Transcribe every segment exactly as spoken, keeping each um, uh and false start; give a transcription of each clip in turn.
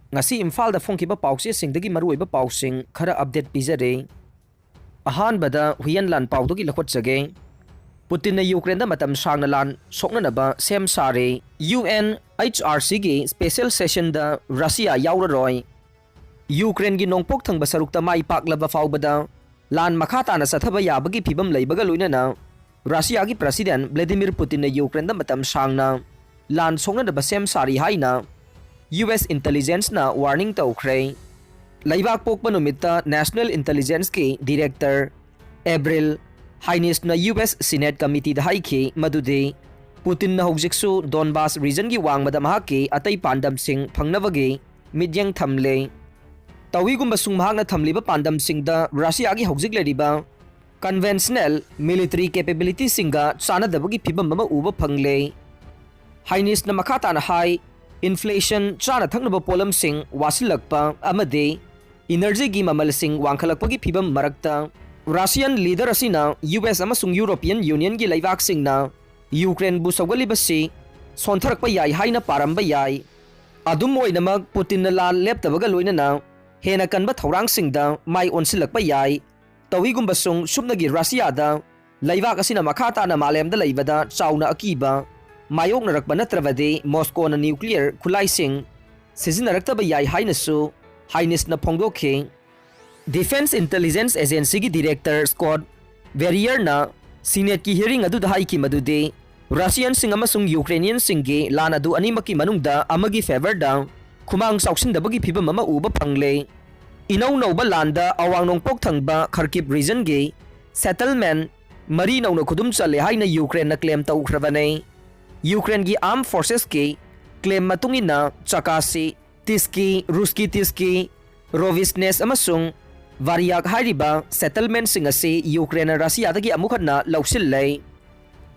ꯉꯁꯤ ꯏꯝꯐꯥꯜꯗ ꯐꯣꯡꯈꯤꯕ ꯄꯥꯎꯆꯦꯁꯤꯡꯗꯒꯤ ꯃꯔꯨꯑꯣꯏꯕ ꯄꯥꯎꯁꯤꯡ ꯈꯔ ꯑꯞꯗꯦꯠ ꯄꯤꯖꯔꯤ꯫ ꯑꯍꯥꯟꯕꯗ ꯍꯨꯏꯌꯦꯟ ꯂꯥꯟ ꯄꯥꯎꯗꯒꯤ ꯂꯧꯈꯠꯆꯒꯦ꯫ ꯄꯨꯇꯤꯟꯅ ꯌꯨꯀ꯭ꯔꯦꯟꯗ ꯃꯇꯝ ꯁꯥꯡꯅ ꯂꯥꯟ ꯁꯣꯛꯅꯅꯕ ꯁꯦꯝ ꯁꯥꯔꯦ꯫ ꯌꯨ ꯑꯦꯟ ꯑꯩꯆ ꯑꯥꯔ ꯁꯤꯒꯤ ꯁ꯭ꯄꯦꯁꯦꯜ ꯁꯦꯁꯟꯗ ꯔꯁꯤꯌꯥ ꯌꯥꯎꯔꯔꯣꯏ꯫ ꯌꯨꯀ꯭ꯔꯦꯟꯒꯤ ꯅꯣꯡꯄꯣꯛ ꯊꯪꯕ ꯁꯔꯨꯛꯇ ꯃꯥꯏ ꯄꯥꯛꯂꯕ ꯐꯥꯎꯕꯗ ꯂꯥꯟ ꯃꯈꯥ ꯇꯥꯅ ꯆꯠꯊꯕ ꯌꯥꯕꯒꯤ ꯐꯤꯕꯝ ꯂꯩꯕꯒ ꯂꯣꯏꯅꯅ ꯔꯁꯤꯌꯥꯒꯤ ꯄ꯭ꯔꯁꯤꯗꯦꯟ ꯚ꯭ꯂꯦꯗꯤꯃꯤꯔ ꯄꯨꯇꯤꯟꯅ ꯌꯨꯀ꯭ꯔꯦꯟꯗ ꯃꯇꯝ ꯁꯥꯡꯅ ꯂꯥꯟ ꯁꯣꯛꯅꯅꯕ ꯁꯦꯝ ꯁꯥꯔꯤ ꯍꯥꯏꯅ ꯌꯨ ꯑꯦꯁ ꯏꯟꯇꯦꯂꯤꯖꯦꯟꯁꯅ ꯋꯥꯔꯅꯤꯡ ꯇꯧꯈ꯭ꯔꯦ꯫ ꯂꯩꯕꯥꯛ ꯄꯣꯛꯄ ꯅꯨꯃꯤꯠꯇ ꯅꯦꯁꯅꯦꯜ ꯏꯟꯇꯦꯂꯤꯖꯦꯟꯁꯀꯤ ꯗꯤꯔꯦꯛꯇꯔ ꯑꯦꯕ꯭ꯔꯤꯜ ꯍꯥꯏꯅꯤꯁꯅ ꯌꯨ ꯑꯦꯁ ꯁꯤꯅꯦꯠ ꯀꯃꯤꯇꯤꯗ ꯍꯥꯏꯈꯤ ꯃꯗꯨꯗꯤ ꯄꯨꯇꯤꯟꯅ ꯍꯧꯖꯤꯛꯁꯨ ꯗꯣꯟꯕꯥꯁ ꯔꯤꯖꯟꯒꯤ ꯋꯥꯡꯃꯗ ꯃꯍꯥꯛꯀꯤ ꯑꯇꯩ ꯄꯥꯟꯗꯝꯁꯤꯡ ꯐꯪꯅꯕꯒꯤ ꯃꯤꯠꯌꯦꯡ ꯊꯝꯂꯦ꯫ ꯇꯧꯏꯒꯨꯝꯕꯁꯨꯡ ꯃꯍꯥꯛꯅ ꯊꯝꯂꯤꯕ ꯄꯥꯟꯗꯝꯁꯤꯡꯗ ꯔꯁꯤꯌꯥꯒꯤ ꯍꯧꯖꯤꯛ ꯂꯩꯔꯤꯕ ꯀꯟꯚꯦꯟꯁꯅꯦꯜ ꯃꯤꯂꯤꯇꯔꯤ ꯀꯦꯄꯦꯕꯤꯂꯤꯇꯤꯁꯤꯡꯒ ꯆꯥꯟꯅꯗꯕꯒꯤ ꯐꯤꯕꯝ ꯑꯃ ꯎꯕ ꯐꯪꯂꯦ꯫ ꯍꯥꯏꯅꯤꯁꯅ ꯃꯈꯥ ꯇꯥꯅ ꯍꯥꯏ, ꯏꯟꯐ꯭ꯂꯦꯁꯟ, ꯆꯥꯅ ꯊꯛꯅꯕ ꯄꯣꯠꯂꯝꯁꯤꯡ ꯋꯥꯁꯤꯜꯂꯛꯄ ꯑꯃꯗꯤ ꯏꯅꯔꯖꯤꯒꯤ ꯃꯃꯜꯁꯤꯡ ꯋꯥꯡꯈꯠꯂꯛꯄꯒꯤ ꯐꯤꯕꯝ ꯃꯔꯛꯇ ꯔꯁꯤꯌꯥꯟ ꯂꯤꯗꯔ ꯑꯁꯤꯅ ꯌꯨ ꯑꯦꯁ ꯑꯃꯁꯨꯡ ꯌꯨꯔꯣꯄꯤꯌꯟ ꯌꯨꯅꯤꯌꯟꯒꯤ ꯂꯩꯕꯥꯛꯁꯤꯡꯅ ꯌꯨꯀ꯭ꯔꯦꯟꯕꯨ ꯁꯧꯒꯠꯂꯤꯕꯁꯤ ꯁꯣꯟꯊꯔꯛꯄ ꯌꯥꯏ ꯍꯥꯏꯅ ꯄꯥꯔꯝꯕ ꯌꯥꯏ꯫ ꯑꯗꯨꯝ ꯑꯣꯏꯅꯃꯛ, ꯄꯨꯇꯤꯟꯅ ꯂꯥꯟ ꯂꯦꯞꯇꯕꯒ ꯂꯣꯏꯅꯅ ꯍꯦꯟꯅ ꯀꯟꯕ ꯊꯧꯔꯥꯡꯁꯤꯡꯗ ꯃꯥꯏ ꯑꯣꯟꯁꯤꯜꯂꯛꯄ ꯌꯥꯏ꯫ ꯇꯧꯏꯒꯨꯝꯕꯁꯨꯡ ꯁꯨꯞꯅꯒꯤ ꯔꯁꯤꯌꯥꯗ ꯂꯩꯕꯥꯛ ꯑꯁꯤꯅ ꯃꯈꯥ ꯇꯥꯅ ꯃꯥꯂꯦꯝꯗ ꯂꯩꯕꯗ ꯆꯥꯎꯅ ꯑꯀꯤꯕ ꯃꯥꯌꯣꯛꯅꯔꯛꯄ ꯅꯠꯇ꯭ꯔꯕꯗꯤ ꯃꯣꯁꯀꯣꯅ ꯅ꯭ꯌꯨꯀ꯭ꯂꯤꯌꯔ ꯈꯨꯠꯂꯥꯏꯁꯤꯡ ꯁꯤꯖꯤꯟꯅꯔꯛꯇꯕ ꯌꯥꯏ ꯍꯥꯏꯅꯁꯨ ꯍꯥꯏꯅꯤꯁꯅ ꯐꯣꯡꯗꯣꯛꯈꯤ꯫ Defence intelligence ꯑꯦꯖꯦꯟꯁꯤꯒꯤ director Scott ꯚꯦꯔꯤꯌꯔꯅ ꯁꯤꯅꯦꯠꯀꯤ hearing ꯑꯗꯨꯗ ꯍꯥꯏꯈꯤ ꯃꯗꯨꯗꯤ ꯔꯁꯤꯌꯟꯁꯤꯡ ꯑꯃꯁꯨꯡ ꯌꯨꯀ꯭ꯔꯦꯅꯤꯌꯟꯁꯤꯡꯒꯤ ꯂꯥꯟ ꯑꯗꯨ ꯑꯅꯤꯃꯛꯀꯤ ꯃꯅꯨꯡꯗ ꯑꯃꯒꯤ ꯐꯦꯚꯔꯗ ꯈꯨꯃꯥꯡ ꯆꯥꯎꯁꯤꯟꯗꯕꯒꯤ ꯐꯤꯕꯝ ꯑꯃ ꯎꯕ ꯐꯪꯂꯦ꯫ ꯏꯅꯧ ꯅꯧꯕ ꯂꯥꯟꯗ ꯑꯋꯥꯡ ꯅꯣꯡꯄꯣꯛ ꯊꯪꯕ ꯈꯔꯀꯤꯞ ꯔꯤꯖꯟꯒꯤ ꯁꯦꯇꯜꯃꯦꯟ ꯃꯔꯤ ꯅꯧꯅ ꯈꯨꯗꯨꯝ ꯆꯜꯂꯦ ꯍꯥꯏꯅ ꯌꯨꯀ꯭ꯔꯦꯟꯅ ꯀ꯭ꯂꯦꯝ ꯇꯧꯈ꯭ꯔꯕꯅꯦ꯫ ꯌꯨꯀ꯭ꯔꯦꯟꯒꯤ ꯑꯥꯔꯝ ꯐꯣꯔꯁꯦꯁꯀꯤ ꯀ꯭ꯂꯦꯝ ꯃꯇꯨꯡ ꯏꯟꯅ ꯆꯀꯥꯁꯤ, ꯇꯤꯁꯀꯤ, ꯔꯨꯁꯀꯤ ꯇꯤꯁꯀꯤ, ꯔꯣꯚꯤꯁꯅꯦꯁ ꯑꯃꯁꯨꯡ ꯚꯥꯔꯤꯌꯥꯛ ꯍꯥꯏꯔꯤꯕ ꯁꯦꯇꯜꯃꯦꯟꯁꯤꯡ ꯑꯁꯤ ꯌꯨꯀ꯭ꯔꯦꯟꯅ ꯔꯁꯤꯌꯥꯗꯒꯤ ꯑꯃꯨꯛ ꯍꯟꯅ ꯂꯧꯁꯤꯜꯂꯦ꯫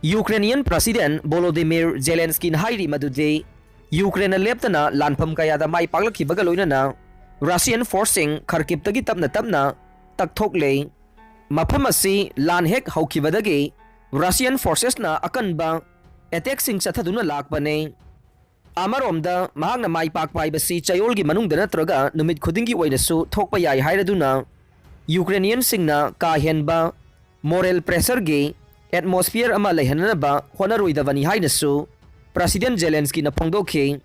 ꯌꯨꯀ꯭ꯔꯦꯅꯤꯌꯟ ꯄ꯭ꯔꯁꯤꯗꯦꯟ ꯚꯣꯂꯣꯗꯤꯃꯤꯔ ꯖꯦꯂꯦꯟꯁꯀꯤꯅ ꯍꯥꯏꯔꯤ ꯃꯗꯨꯗꯤ ꯌꯨꯀ꯭ꯔꯦꯟꯅ ꯂꯦꯞꯇꯅ ꯂꯥꯟꯐꯝ ꯀꯌꯥꯗ ꯃꯥꯏ ꯄꯥꯛꯂꯛꯈꯤꯕꯒ ꯂꯣꯏꯅꯅ ꯔꯁꯤꯌꯟ ꯐꯣꯔꯁꯁꯤꯡ ꯈꯔꯀꯤꯞꯇꯒꯤ ꯇꯞꯅ ꯇꯞꯅ ꯇꯛꯊꯣꯛꯂꯦ꯫ ꯃꯐꯝ ꯑꯁꯤ ꯂꯥꯟ ꯍꯦꯛ ꯍꯧꯈꯤꯕꯗꯒꯤ ꯔꯁꯤꯌꯟ ꯐꯣꯔꯁꯦꯁꯅ ꯑꯀꯟꯕ ꯑꯦꯇꯦꯛꯁꯤꯡ ꯆꯠꯊꯗꯨꯅ ꯂꯥꯛꯄꯅꯤ꯫ ꯑꯃꯔꯣꯝꯗ, ꯃꯍꯥꯛꯅ ꯃꯥꯏ ꯄꯥꯛꯄ ꯍꯥꯏꯕꯁꯤ ꯆꯌꯣꯜꯒꯤ ꯃꯅꯨꯡꯗ ꯅꯠꯇ꯭ꯔꯒ ꯅꯨꯃꯤꯠ ꯈꯨꯗꯤꯡꯒꯤ ꯑꯣꯏꯅꯁꯨ ꯊꯣꯛꯄ ꯌꯥꯏ ꯍꯥꯏꯔꯗꯨꯅ, ꯌꯨꯀ꯭ꯔꯦꯅꯤꯌꯟꯁꯤꯡꯅ ꯀꯥ ꯍꯦꯟꯕ moral pressureꯒꯤ atmosphere ꯑꯃ ꯂꯩꯍꯟꯅꯅꯕ ꯍꯣꯠꯅꯔꯣꯏꯗꯕꯅꯤ ꯍꯥꯏꯅꯁꯨ ꯄ꯭ꯔꯁꯤꯗꯦꯟ ꯖꯦꯂꯦꯟꯁꯀꯤꯅ ꯐꯣꯡꯗꯣꯛꯈꯤ꯫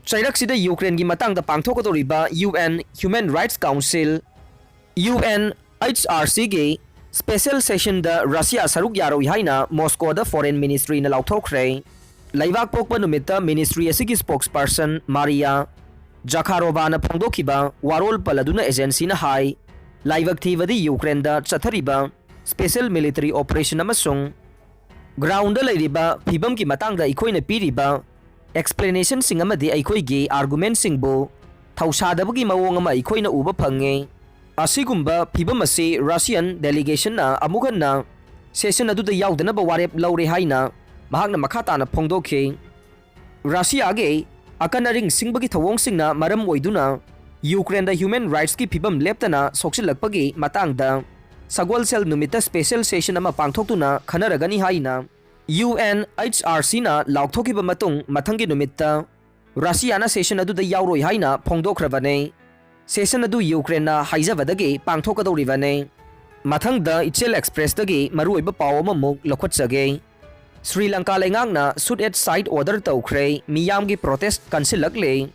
ꯆꯩꯔꯛꯁꯤꯗ ꯌꯨꯀ꯭ꯔꯦꯟꯒꯤ ꯃꯇꯥꯡꯗ ꯄꯥꯡꯊꯣꯛꯀꯗꯧꯔꯤꯕ UN Human Rights Council, UNHRCꯒꯤ special sessionꯗ ꯔꯁꯤꯌꯥ ꯁꯔꯨꯛ ꯌꯥꯔꯣꯏ ꯍꯥꯏꯅ ꯃꯣꯁꯀꯣꯗ foreign ministryꯅ ꯂꯥꯎꯊꯣꯛꯈ꯭ꯔꯦ꯫ ꯂꯩꯕꯥꯛ ꯄꯣꯛꯄ ꯅꯨꯃꯤꯠꯇ ministry ꯑꯁꯤꯒꯤ spokesperson ꯃꯥꯔꯤꯌꯥ ꯖꯈꯥꯔꯣꯚꯥꯅ ꯐꯣꯡꯗꯣꯛꯈꯤꯕ ꯋꯥꯔꯣꯜ ꯄꯜꯂꯗꯨꯅ agencyꯅ ꯍꯥꯏ, ꯂꯥꯏꯕꯛ ꯊꯤꯕꯗꯤ ꯌꯨꯀ꯭ꯔꯦꯟꯗ ꯆꯠꯊꯔꯤꯕ special military operation ꯑꯃꯁꯨꯡ groundꯗ ꯂꯩꯔꯤꯕ ꯐꯤꯕꯝꯒꯤ ꯃꯇꯥꯡꯗ ꯑꯩꯈꯣꯏꯅ ꯄꯤꯔꯤꯕ explanationꯁꯤꯡ ꯑꯃꯗꯤ ꯑꯩꯈꯣꯏꯒꯤ argumentꯁꯤꯡꯕꯨ ꯊꯧꯁꯥꯗꯕꯒꯤ ꯃꯑꯣꯡ ꯑꯃ ꯑꯩꯈꯣꯏꯅ ꯎꯕ ꯐꯪꯉꯦ꯫ ꯑꯁꯤꯒꯨꯝꯕ ꯐꯤꯕꯝ ꯑꯁꯤ Russian delegationꯅ ꯑꯃꯨꯛ ꯍꯟꯅ session ꯑꯗꯨꯗ ꯌꯥꯎꯗꯅꯕ ꯋꯥꯔꯦꯞ ꯂꯧꯔꯦ ꯍꯥꯏꯅ ꯃꯍꯥꯛꯅ ꯃꯈꯥ ꯇꯥꯅ ꯐꯣꯡꯗꯣꯛꯈꯤ꯫ ꯔꯁꯤꯌꯥꯒꯤ ꯑꯀꯟ ꯑꯔꯤꯡ ꯁꯤꯡꯕꯒꯤ ꯊꯧꯑꯣꯡꯁꯤꯡꯅ ꯃꯔꯝ ꯑꯣꯏꯗꯨꯅ ꯌꯨꯀ꯭ꯔꯦꯟꯗ human rightsꯀꯤ ꯐꯤꯕꯝ ꯂꯦꯞꯇꯅ ꯁꯣꯛꯆꯤꯜꯂꯛꯄꯒꯤ ꯃꯇꯥꯡꯗ ꯁꯒꯣꯜꯁꯦꯜ ꯅꯨꯃꯤꯠꯇ special session ꯑꯃ ꯄꯥꯡꯊꯣꯛꯇꯨꯅ ꯈꯟꯅꯔꯒꯅꯤ ꯍꯥꯏꯅ UNHRCꯅ ꯂꯥꯎꯊꯣꯛꯈꯤꯕ ꯃꯇꯨꯡ, ꯃꯊꯪꯒꯤ ꯅꯨꯃꯤꯠꯇ ꯔꯁꯤꯌꯥꯅ session ꯑꯗꯨꯗ ꯌꯥꯎꯔꯣꯏ ꯍꯥꯏꯅ ꯐꯣꯡꯗꯣꯛꯈ꯭ꯔꯕꯅꯦ꯫ Session ꯑꯗꯨ ꯌꯨꯀ꯭ꯔꯦꯟꯅ ꯍꯥꯏꯖꯕꯗꯒꯤ ꯄꯥꯡꯊꯣꯛꯀꯗꯧꯔꯤꯕꯅꯦ꯫ ꯃꯊꯪꯗ ꯏꯆꯦꯜ Expressꯇꯒꯤ ꯃꯔꯨꯑꯣꯏꯕ ꯄꯥꯎ ꯑꯃꯃꯨꯛ ꯂꯧꯈꯠꯆꯒꯦ꯫ ꯁ꯭ꯔꯤ ꯂꯪꯀꯥ ꯂꯩꯉꯥꯛꯅ shoot at site order ꯇꯧꯈ꯭ꯔꯦ ꯃꯤꯌꯥꯝꯒꯤ protest ꯀꯟꯁꯤꯜꯂꯛꯂꯦ꯫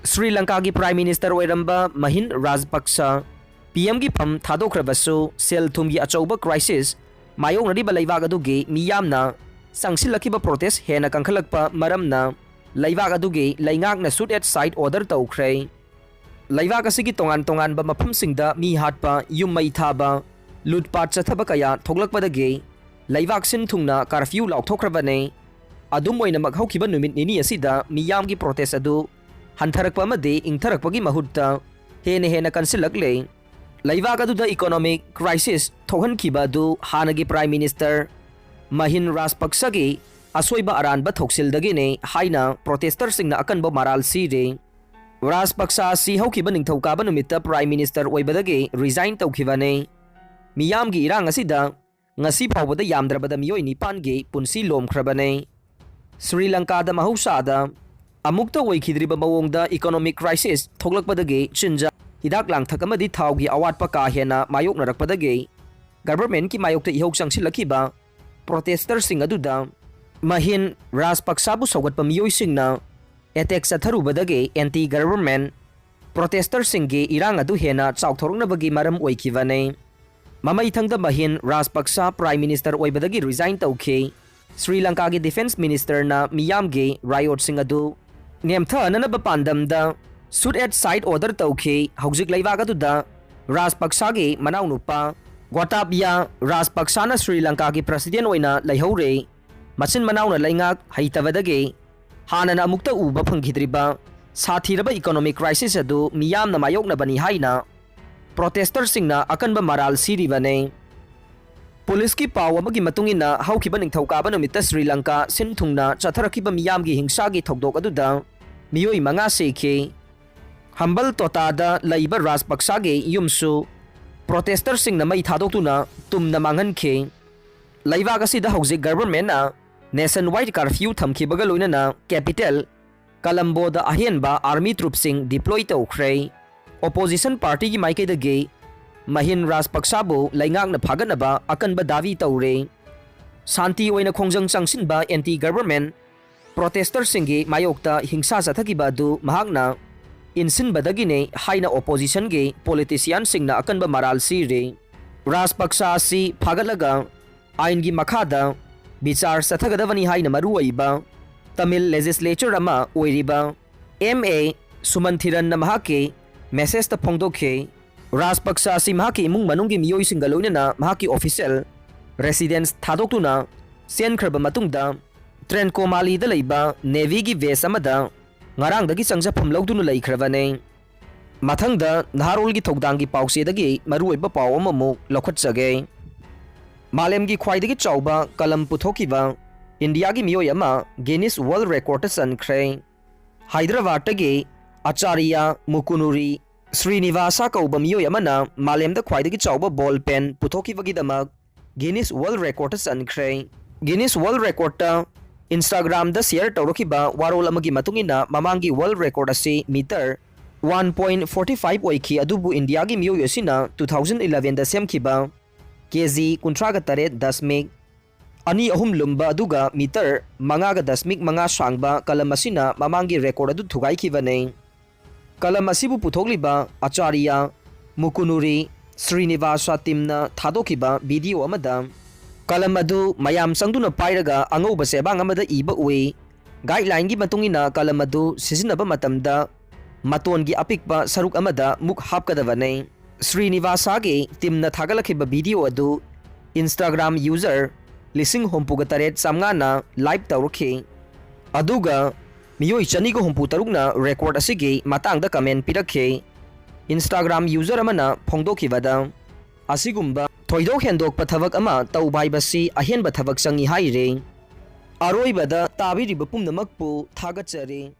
ꯁ꯭ꯔꯤ ꯂꯪꯀꯥꯒꯤ Prime Minister ꯑꯣꯏꯔꯝꯕ ꯃꯍꯤꯟ ꯔꯥꯖꯄꯛꯁ PMꯒꯤ ꯐꯝ ꯊꯥꯗꯣꯛꯈ꯭ꯔꯕꯁꯨ, ꯁꯦꯜ ꯊꯨꯝꯒꯤ ꯑꯆꯧꯕ crisis ꯃꯥꯌꯣꯛꯅꯔꯤꯕ ꯂꯩꯕꯥꯛ ꯑꯗꯨꯒꯤ ꯃꯤꯌꯥꯝꯅ ꯆꯪꯁꯤꯜꯂꯛꯈꯤꯕ protest ꯍꯦꯟꯅ ꯀꯟꯈꯠꯂꯛꯄ ꯃꯔꯝꯅ ꯂꯩꯕꯥꯛ ꯑꯗꯨꯒꯤ ꯂꯩꯉꯥꯛꯅ shoot at site order ꯇꯧꯈ꯭ꯔꯦ꯫ ꯂꯩꯕꯥꯛ ꯑꯁꯤꯒꯤ ꯇꯣꯉꯥꯟ ꯇꯣꯉꯥꯟꯕ ꯃꯐꯝꯁꯤꯡꯗ ꯃꯤ ꯍꯥꯠꯄ, ꯌꯨꯝ ꯃꯩ ꯊꯥꯕ, ꯂꯨꯠꯄꯥꯠ ꯆꯠꯊꯕ ꯀꯌꯥ ꯊꯣꯛꯂꯛꯄꯗꯒꯤ ꯂꯩꯕꯥꯛ ꯁꯤꯟ ꯊꯨꯡꯅ curfew ꯂꯥꯎꯊꯣꯛꯈ꯭ꯔꯕꯅꯤ꯫ ꯑꯗꯨꯝ ꯑꯣꯏꯅꯃꯛ, ꯍꯧꯈꯤꯕ ꯅꯨꯃꯤꯠ ꯅꯤꯅꯤ ꯑꯁꯤꯗ ꯃꯤꯌꯥꯝꯒꯤ protest ꯑꯗꯨ ꯍꯟꯊꯔꯛꯄ ꯑꯃꯗꯤ ꯏꯪꯊꯔꯛꯄꯒꯤ ꯃꯍꯨꯠꯇ ꯍꯦꯟꯅ ꯍꯦꯟꯅ ꯀꯟꯁꯤꯜꯂꯛꯂꯦ꯫ ꯂꯩꯕꯥꯛ ꯑꯗꯨꯗ economic crisis ꯊꯣꯛꯍꯟꯈꯤꯕ ꯑꯗꯨ ꯍꯥꯟꯅꯒꯤ Prime Minister ꯃꯍꯤꯟ ꯔꯥꯖꯄꯛꯁꯒꯤ ꯑꯁꯣꯏꯕ ꯑꯔꯥꯟꯕ ꯊꯧꯁꯤꯜꯗꯒꯤꯅꯤ ꯍꯥꯏꯅ protesters ꯁꯤꯡꯅ ꯑꯀꯟꯕ ꯃꯔꯥꯜ ꯁꯤꯔꯤ꯫ ꯔꯥꯖꯄꯛꯁ ꯑꯁꯤ ꯍꯧꯈꯤꯕ ꯅꯤꯡꯊꯧꯀꯥꯕ ꯅꯨꯃꯤꯠꯇ Prime Minister ꯑꯣꯏꯕꯗꯒꯤ resign ꯇꯧꯈꯤꯕꯅꯤ꯫ ꯃꯤꯌꯥꯝꯒꯤ ꯏꯔꯥꯡ ꯑꯁꯤꯗ ꯉꯁꯤ ꯐꯥꯎꯕꯗ ꯌꯥꯝꯗ꯭ꯔꯕꯗ ꯃꯤꯑꯣꯏ ꯅꯤꯄꯥꯟꯒꯤ ꯄꯨꯟꯁꯤ ꯂꯣꯝꯈ꯭ꯔꯕꯅꯤ꯫ ꯁ꯭ꯔꯤ ꯂꯪꯀꯥꯗ ꯃꯍꯧꯁꯥꯗ ꯑꯃꯨꯛꯇ ꯑꯣꯏꯈꯤꯗ꯭ꯔꯤꯕ ꯃꯑꯣꯡꯗ economic crisis ꯊꯣꯛꯂꯛꯄꯗꯒꯤ ꯆꯤꯟꯖꯥꯛ, ꯍꯤꯗꯥꯛ ꯂꯥꯡꯊꯛ ꯑꯃꯗꯤ ꯊꯥꯎꯒꯤ ꯑꯋꯥꯠꯄ ꯀꯥ ꯍꯦꯟꯅ ꯃꯥꯌꯣꯛꯅꯔꯛꯄꯗꯒꯤ governmentꯀꯤ ꯃꯥꯌꯣꯛꯇ ꯏꯍꯧ ꯆꯪꯁꯤꯜꯂꯛꯈꯤꯕ protesterꯁꯤꯡ ꯑꯗꯨꯗ ꯃꯍꯤꯟ ꯔꯥꯖꯄꯛꯁꯥꯕꯨ ꯁꯧꯒꯠꯄ ꯃꯤꯑꯣꯏꯁꯤꯡꯅ attack ꯆꯠꯊꯔꯨꯕꯗꯒꯤ anti government protesterꯁꯤꯡꯒꯤ ꯏꯔꯥꯡ ꯑꯗꯨ ꯍꯦꯟꯅ ꯆꯥꯎꯊꯣꯔꯛꯅꯕꯒꯤ ꯃꯔꯝ ꯑꯣꯏꯈꯤꯕꯅꯤ꯫ ꯃꯃꯩꯊꯪꯗ ꯃꯍꯤꯟ ꯔꯥꯖꯄꯛꯁꯥ Prime Minister ꯑꯣꯏꯕꯗꯒꯤ resign ꯇꯧꯈꯤ꯫ ꯁ꯭ꯔꯤ ꯂꯪꯀꯥꯒꯤ Defence Ministerꯅ ꯃꯤꯌꯥꯝꯒꯤ riotꯁꯤꯡ ꯑꯗꯨ ꯅꯦꯝꯊꯅꯅꯕ ꯄꯥꯟꯗꯝꯗ shoot at sight order ꯇꯧꯈꯤ꯫ ꯍꯧꯖꯤꯛ ꯂꯩꯕꯥꯛ ꯑꯗꯨꯗ ꯔꯥꯖꯄꯛꯁꯥꯒꯤ ꯃꯅꯥꯎꯅꯨꯄꯥ ꯒꯣꯇꯥꯕꯌꯥ ꯔꯥꯖꯄꯛꯁꯥꯅ ꯁ꯭ꯔꯤ ꯂꯪꯀꯥꯒꯤ President ꯑꯣꯏꯅ ꯂꯩꯍꯧꯔꯦ꯫ ꯃꯆꯤꯟ ꯃꯅꯥꯎꯅ ꯂꯩꯉꯥꯛ ꯍꯩꯇꯕꯗꯒꯤ ꯍꯥꯟꯅꯅ ꯑꯃꯨꯛꯇ ꯎꯕ ꯐꯪꯈꯤꯗ꯭ꯔꯤꯕ ꯁꯥꯊꯤꯔꯕ economic crisis ꯑꯗꯨ ꯃꯤꯌꯥꯝꯅ ꯃꯥꯌꯣꯛꯅꯕꯅꯤ ꯍꯥꯏꯅ protesterꯁꯤꯡꯅ ꯑꯀꯟꯕ ꯃꯔꯥꯜ ꯁꯤꯔꯤꯕꯅꯤ꯫ ꯄꯨꯂꯤꯁꯀꯤ ꯄꯥꯎ ꯑꯃꯒꯤ ꯃꯇꯨꯡ ꯏꯟꯅ, ꯍꯧꯈꯤꯕ ꯅꯤꯡꯊꯧꯀꯥꯕ ꯅꯨꯃꯤꯠꯇ ꯁ꯭ꯔꯤ ꯂꯪꯀꯥ ꯁꯤꯟ ꯊꯨꯡꯅ ꯆꯠꯊꯔꯛꯈꯤꯕ ꯃꯤꯌꯥꯝꯒꯤ ꯍꯤꯡꯁꯥꯒꯤ ꯊꯧꯗꯣꯛ ꯑꯗꯨꯗ ꯃꯤꯑꯣꯏ ꯃꯉꯥ ꯁꯤꯈꯤ꯫ ꯍꯝꯕꯜ ꯇꯣꯇꯥꯗ ꯂꯩꯕ ꯔꯥꯖꯄꯛꯁꯥꯒꯤ ꯌꯨꯝꯁꯨ protesterꯁꯤꯡꯅ ꯃꯩ ꯊꯥꯗꯣꯛꯇꯨꯅ ꯇꯨꯝꯅ ꯃꯥꯡꯍꯟꯈꯤ꯫ ꯂꯩꯕꯥꯛ ꯑꯁꯤꯗ ꯍꯧꯖꯤꯛ governmentꯅ nationwide curfew ꯊꯝꯈꯤꯕꯒ ꯂꯣꯏꯅꯅ capital ꯀꯂꯝꯕꯣꯗ ꯑꯍꯦꯟꯕ army troopꯁꯤꯡ deploy ꯇꯧꯈ꯭ꯔꯦ꯫ Opposition partyꯒꯤ ꯃꯥꯏꯀꯩꯗꯒꯤ ꯃꯍꯤꯟ ꯔꯥꯖꯄꯛꯁꯥꯕꯨ ꯂꯩꯉꯥꯛꯅ ꯐꯥꯒꯠꯅꯕ ꯑꯀꯟꯕ ꯗꯥꯕꯤ ꯇꯧꯔꯦ꯫ ꯁꯥꯟꯇꯤ ꯑꯣꯏꯅ ꯈꯣꯡꯖꯪ ꯆꯪꯁꯤꯟꯕ anti government protesterꯁꯤꯡꯒꯤ ꯃꯥꯌꯣꯛꯇ ꯍꯤꯡꯁꯥ ꯆꯠꯊꯈꯤꯕ ꯑꯗꯨ ꯃꯍꯥꯛꯅ ꯏꯟꯁꯤꯟꯕꯗꯒꯤꯅꯤ ꯍꯥꯏꯅ oppositionꯒꯤ politicianꯁꯤꯡꯅ ꯑꯀꯟꯕ ꯃꯔꯥꯜ ꯁꯤꯔꯤ꯫ ꯔꯥꯖꯄꯛꯁꯥ ꯑꯁꯤ ꯐꯥꯒꯠꯂꯒ ꯑꯥꯏꯟꯒꯤ ꯃꯈꯥꯗ ꯕꯤꯆꯥꯔ ꯆꯠꯊꯒꯗꯕꯅꯤ ꯍꯥꯏꯅ ꯃꯔꯨꯑꯣꯏꯕ Tamil legislator ꯑꯃ ꯑꯣꯏꯔꯤꯕ M A ꯁꯨꯃꯟꯊꯤꯔꯟꯅ ꯃꯍꯥꯛꯀꯤ messageꯇ ꯐꯣꯡꯗꯣꯛꯈꯤ꯫ ꯔꯥꯖꯄꯛꯁꯥ ꯑꯁꯤ ꯃꯍꯥꯛꯀꯤ ꯏꯃꯨꯡ ꯃꯅꯨꯡꯒꯤ ꯃꯤꯑꯣꯏꯁꯤꯡꯒ ꯂꯣꯏꯅꯅ ꯃꯍꯥꯛꯀꯤ official residence ꯊꯥꯗꯣꯛꯇꯨꯅ ꯆꯦꯟꯈ꯭ꯔꯕ ꯃꯇꯨꯡꯗ, ꯇ꯭ꯔꯦꯟꯀꯣꯃꯥꯂꯤꯗ ꯂꯩꯕ navyꯒꯤ base ꯑꯃꯗ ꯉꯔꯥꯡꯗꯒꯤ ꯆꯪꯖꯐꯝ ꯂꯧꯗꯨꯅ ꯂꯩꯈ꯭ꯔꯕꯅꯤ꯫ ꯃꯊꯪꯗ ꯅꯍꯥꯔꯣꯜꯒꯤ ꯊꯧꯗꯥꯡꯒꯤ ꯄꯥꯎꯆꯦꯗꯒꯤ ꯃꯔꯨꯑꯣꯏꯕ ꯄꯥꯎ ꯑꯃꯃꯨꯛ ꯂꯧꯈꯠꯆꯒꯦ꯫ ꯃꯥꯂꯦꯝꯒꯤ ꯈ꯭ꯋꯥꯏꯗꯒꯤ ꯆꯥꯎꯕ ꯀꯂꯝ ꯄꯨꯊꯣꯛꯈꯤꯕ ꯏꯟꯗꯤꯌꯥꯒꯤ ꯃꯤꯑꯣꯏ ꯑꯃ Guinness World Recordꯇ ꯆꯟꯈ꯭ꯔꯦ꯫ ꯍꯥꯏꯗ꯭ꯔꯕꯥꯗꯇꯒꯤ ꯑꯆꯥꯔꯤꯌꯥ ꯃꯨꯀꯨꯅꯨꯔꯤ ꯁ꯭ꯔꯤꯅꯤꯚꯥꯁꯥ ꯀꯧꯕ ꯃꯤꯑꯣꯏ ꯑꯃꯅ ꯃꯥꯂꯦꯝꯗ ꯈ꯭ꯋꯥꯏꯗꯒꯤ ꯆꯥꯎꯕ ball pen ꯄꯨꯊꯣꯛꯈꯤꯕꯒꯤꯗꯃꯛ Guinness World Recordꯇ ꯆꯟꯈ꯭ꯔꯦ꯫ Guinness World Recordꯇ Instagram-ꯗ share ꯇꯧꯔꯛꯈꯤꯕ ꯋꯥꯔꯣꯜ ꯑꯃꯒꯤ ꯃꯇꯨꯡ ꯏꯟꯅ, ꯃꯃꯥꯡꯒꯤ world record ꯑꯁꯤ meter one point forty five ꯑꯣꯏꯈꯤ, ꯑꯗꯨꯕꯨ ꯏꯟꯗꯤꯌꯥꯒꯤ ꯃꯤꯑꯣꯏ ꯑꯁꯤꯅ two thousand eleven-ꯗ ꯁꯦꯝꯈꯤꯕ K G ꯀꯨꯟꯊ꯭ꯔꯥꯒ ꯇꯔꯦꯠ ꯗꯁꯃꯤꯛ ꯑꯅꯤ ꯑꯍꯨꯝ ꯂꯨꯝꯕ, ꯑꯗꯨꯒ meter ꯃꯉꯥꯒ ꯗꯁꯃꯤꯛ ꯃꯉꯥ ꯁꯥꯡꯕ ꯀꯂꯝ ꯑꯁꯤꯅ ꯃꯃꯥꯡꯒꯤ record ꯑꯗꯨ ꯊꯨꯒꯥꯏꯈꯤꯕꯅꯤ꯫ ꯀꯂꯝ ꯑꯁꯤꯕꯨ ꯄꯨꯊꯣꯛꯂꯤꯕ ꯑꯆꯥꯔꯌ ꯃꯨꯀꯨꯅꯨꯔꯤ ꯁ꯭ꯔꯤꯅꯤꯕꯥꯁ team-ꯅ ꯊꯥꯗꯣꯛꯈꯤꯕ video ꯑꯃꯗ, ꯀꯂꯝ ꯑꯗꯨ ꯃꯌꯥꯝ ꯆꯪꯗꯨꯅ ꯄꯥꯏꯔꯒ ꯑꯉꯧꯕ ꯆꯦꯕꯥꯡ ꯑꯃꯗ ꯏꯕ ꯎꯏ꯫ Guideline-ꯒꯤ ꯃꯇꯨꯡ ꯏꯟꯅ, ꯀꯂꯝ ꯑꯗꯨ ꯁꯤꯖꯤꯟꯅꯕ ꯃꯇꯝꯗ ꯃꯇꯣꯟꯒꯤ ꯑꯄꯤꯛꯄ ꯁꯔꯨꯛ ꯑꯃꯗ ꯃꯨꯛ ꯍꯥꯞꯀꯗꯕꯅꯤ꯫ ꯁ꯭ꯔꯤꯅꯤꯕꯥꯁꯥꯒꯤ team-ꯅ ꯊꯥꯒꯠꯂꯛꯈꯤꯕ video ꯑꯗꯨ Instagram user ꯂꯤꯁꯤꯡ ꯍꯨꯝꯐꯨꯒ ꯇꯔꯦꯠ ꯆꯥꯝꯃꯉꯥꯅ like ꯇꯧꯔꯛꯈꯤ, ꯑꯗꯨꯒ ꯃꯤꯑꯣꯏ ꯆꯅꯤꯒ ꯍꯨꯝꯐꯨ ꯇꯔꯨꯛꯅ record ꯑꯁꯤꯒꯤ ꯃꯇꯥꯡꯗ comment ꯄꯤꯔꯛꯈꯤ꯫ Instagram user ꯑꯃꯅ ꯐꯣꯡꯗꯣꯛꯈꯤꯕꯗ, "ꯑꯁꯤꯒꯨꯝꯕ ꯊꯣꯏꯗꯣꯛ ꯍꯦꯟꯗꯣꯛꯄ ꯊꯕꯛ ꯑꯃ ꯇꯧꯕ ꯍꯥꯏꯕꯁꯤ ꯑꯍꯦꯟꯕ ꯊꯕꯛ ꯆꯪꯏ" ꯍꯥꯏꯔꯤ꯫ ꯑꯔꯣꯏꯕꯗ, ꯇꯥꯕꯤꯔꯤꯕ ꯄꯨꯝꯅꯃꯛꯄꯨ ꯊꯥꯒꯠꯆꯔꯤ꯫